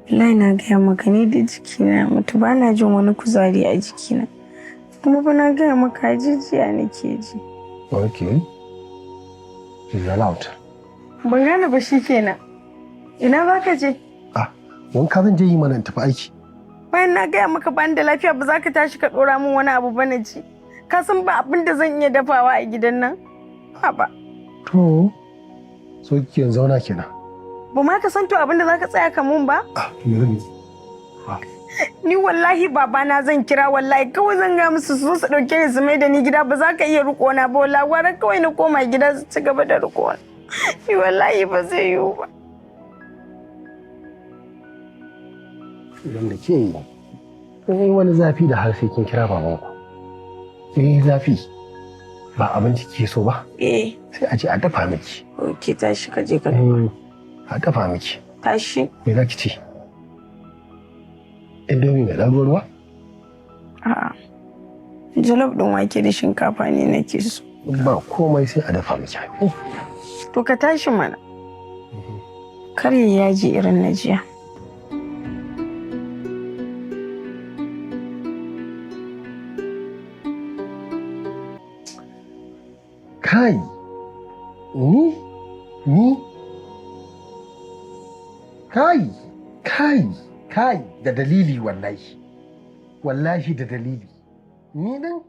Wallahi na gaya maka ni da jikina ya mutu, ba na jin wani kuzari a jikina. Kuma fa na gaya maka jijiya nake ji. Okay. She's allowed. Ban gane ba shi kenan. Ina za ka je? Ah, wanka zan je yi mana in tafi aiki. Bayan na gaya maka ban da lafiya ba za ka tashi ka ɗora min wani abu ba na ci. Ka san ba abin da zan iya dafawa a gidan nan? Haba. To, so kike zauna kenan. Ba ma ka san to abin da za ka tsaya ka mun ba? Ah, to me zan yi? Ah, Ni wallahi babana zan kira, wallahi kawai zan ga musu su zo su ɗauke ni su mai da ni gida. Ba za ka iya riƙona ba wallahi, gwara kawai na koma gida su ci gaba da riƙona. Ni wallahi ba zai yiwu ba. Idan da ke yi, in yi wani zafi da har sai kin kira babanku. Eh, zafi. Ba abinci ke so ba, Eh, sai a je a dafa miki. Ok, tashi ka je ka Eh, a dafa miki. Tashi. Me za ki ci? Indomie mai ɗan ruwa? A'a. Jalof ɗin wake da shinkafa ne nake so. Ba komai, sai a dafa miki. To ka tashi mana. Kar ya yaji irin na jiya. Kai, ni, kai, kai, kai, da dalili wallahi, wallahi da dalili. Ni din